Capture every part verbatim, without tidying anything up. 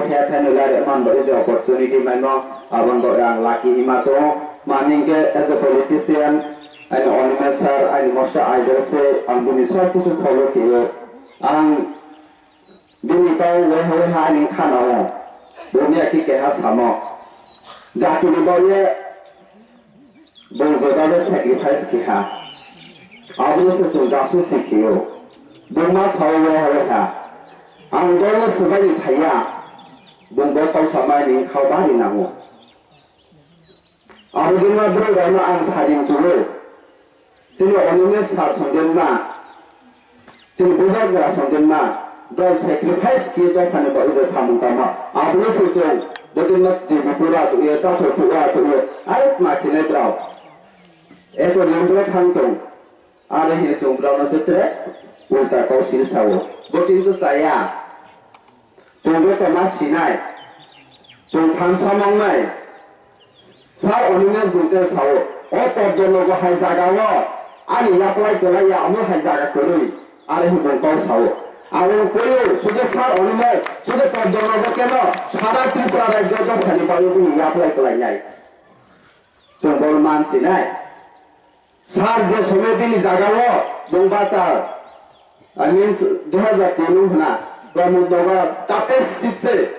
Khe thani lai man bo je opportunity maimo, abon bo ang lucky hima chong. Mani ke as a politician, ani Animesh sir, ani most idol se, ang bini sob kichu follow kiyo. Ang bini kau wai hoi ha ani khana o. Dunia ki keha samo. Jati ni bo ye Bung jodado sacrifice keha. Abo se chwng jasu si khio. Bung ma sao wai ha wai ha. Ang dol no swbai ni phaiya. Bung bo kau samai ni khao bari nango. Abo din ma bro rano ang sadin chulo. Sini Animesh sir sonjen ma. Chini bubagra songden ma, dol sacrifice kiye dophani bagwi bo samung tangma. Aboni sujung, bodin ma Devi pura tuye, chathor pura tuye, arek ma khinai brao. Eto nindro thang tong, are he sung brao no setre, ulta kau sil sao. Bo kintu saya. Chwng joto ma sinai, chwng thansa mangnai. Sir Animesh Bhunte sao, o Poddo nogo hai jaga o ani yaplai kwlai ya, omo hai jaga kwrwi, are hwnwi bung kok sao. Ang poyo, sudu Sir Animesh, sudu Poddo nogo keno, sara Tripura rajyo dophani bagwi bini yaplai kwlai nai. Chwng bo man sinai. Sir je somoi bini jaga o bung bachar, I mean, dui hajar tin hwna, Pramod Nagar, toughest seat se,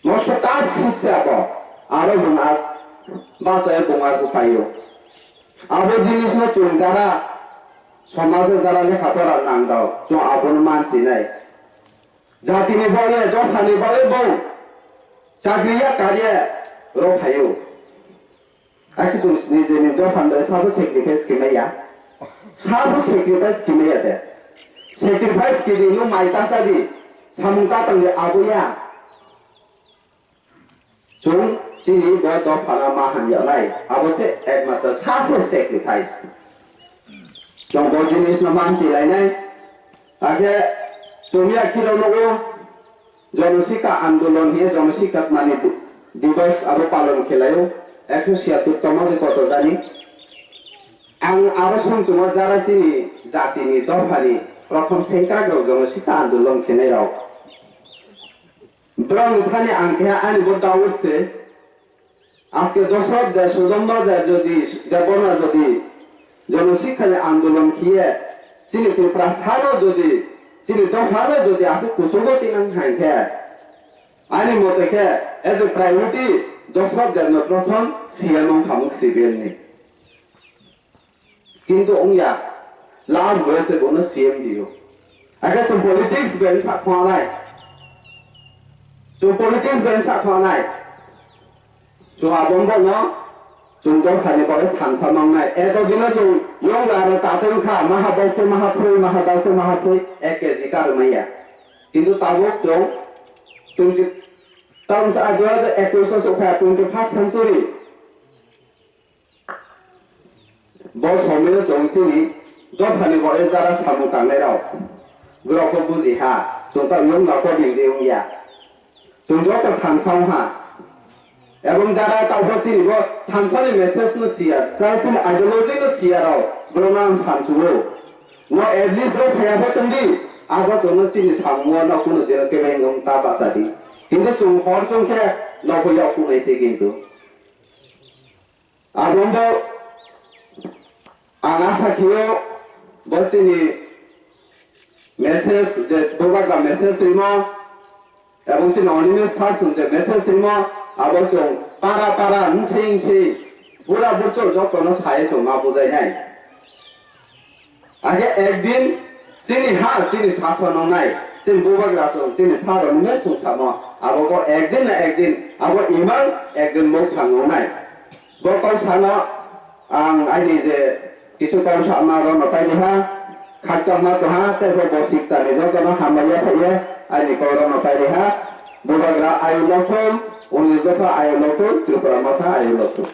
most tough seat se abo, aro bung as, bachai bung ar paio. Abo jinis no chwng jara, somaj o jara lekha pora nang rok, chwng abo no man sinai. Jati ni bagwi, dopha ni bagwi bung chakri ya, kariya rok phaio. Akhe chwng nijeni dophani bagwi sabo sacrifice khe maya. Sabo sacrifice khe maya de. Sacrifice khe di, nwng mai ta cha di, samung ta tang di, abo ya. Chwng chini bo dophano ma hamya nai. Abo se ekmatro sa se sacrifice. Chwng bo jinis no manchi lainai. Akhe chwng ya khiro nugo. Jonosikha Andolon hiye Jonosikha mani di-, Divas abo palon khelai o, ekso siyattor tongma de koto jani. Ang aro songchuma jara chini jatini dophani prothom sengkrak rok Jonosikha Andolon khenai rok. Borok ni thani ang keha ani bo doubt se, Aske Dosrok de Sudamba de jodi, Debbarma jodi Jonosikha ni andolon khiye, chini Tripura sano jodi, chini dophano jodi aswk kuchugo tinang hai khe, ani mote khe as a priority Dosrok de no prothom C M wng khamung C P M ni. Kintu wngya, last boyose bono C M dio. Akhe chwng politics bai wngsa khwanai. Chwng politics bai wngsa khwanai. Chwng abong bono chwng dophani bagwi thansa mangnai. Eto dino chwng yong aro tatwi wngkha, maha bokhe maha phrwi, maha daokhe maha phrwi, ek K G karwi manya. Kintu tabuk chwng twenty, taun sa dui hajar ekwis o sokha, twenty first century. Bo somoio chwng chini dophani bo e jara samung tangnai rok, borok bo buji ha, chwng ta yong na ko ding de wngya. Chwng joto thansa wng ha. Ebong jara ta bo chini bo thansa ni message no siya, jara chini ideology no siya rok, borok no ang sansugo. No at least rok phaya bo tong di, abo chwng no chini samung o no kuno jeno kebeng wng ta basa di. Kintu chwng hor chwng khe no bo yok kunai se kintu. Abombo ang asa khio bo chini message je bubagra message rimo ebong chini onime sar sung je message rimo abo chwng para para nsing nsing bura burchul jotono sai chwng ma bujai nai. Age ekdin chini ha, chini sason wngnai, chini bubagra song, chini sarok wngnai chwng samo, abo bo ekdin na ekdin, abo imang ekdin mokthang wngnai. Bo kok sano ang ani je kichu kok sama rokno pailiha, khakchangma tongha, tei bo bo siktani jotono hambai yaphaiya, ani kok rokno pailiha, bubagra ayu lothum, unis dopha ayu lothum, Tripura motha ayu lothum.